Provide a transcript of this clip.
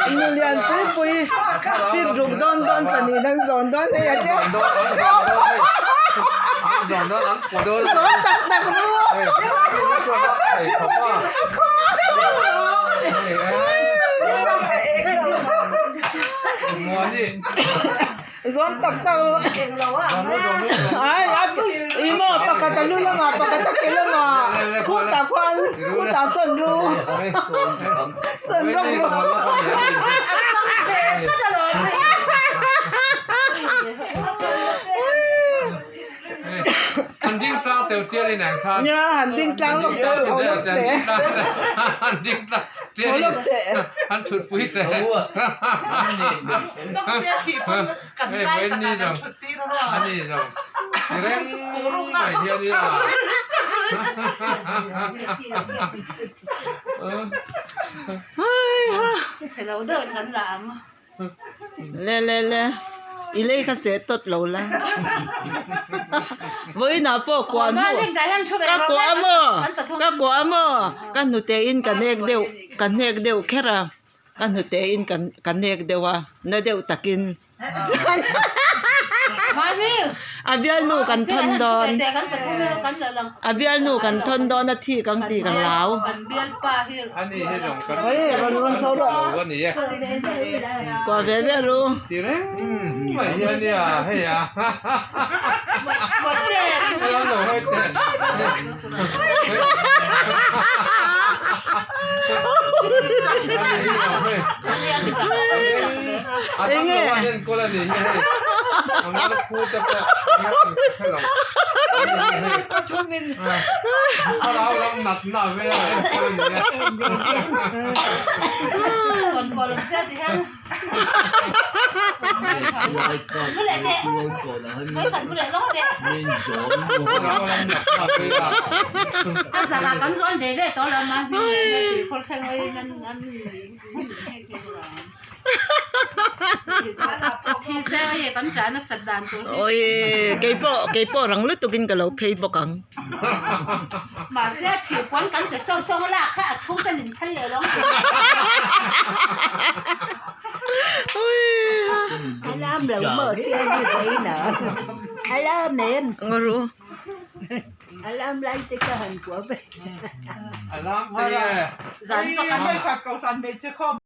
Nulian pui pui fit ruk dawn dawn pahnih an zawn dawn hei a tia zawn tak tak ru. Zawn tak tak ru. Ai a i maw pakhat a lu lamah pakhat a ke lamah khutah khuan khutah sawn ru sawn rawk ru. Nia han ding tlang lawk teh tho lawk teh tho lawk teh. Le le le i lei kha seh tawt lo la vawiinah pawh kuah hnu ka kuah maw ka kuah maw ka hnute in ka hnek deuh ka hnek deuh kher a. Ka hnute in ka hnek deuh a, na deuh takin a bialnu kan thawn dawn, a bialnu kan thawn dawn a thik ang tih ka hlau. Kuah ve ve ru. Enge Awii keipawh keipawh rang lutukin ka lo phei bawk ang.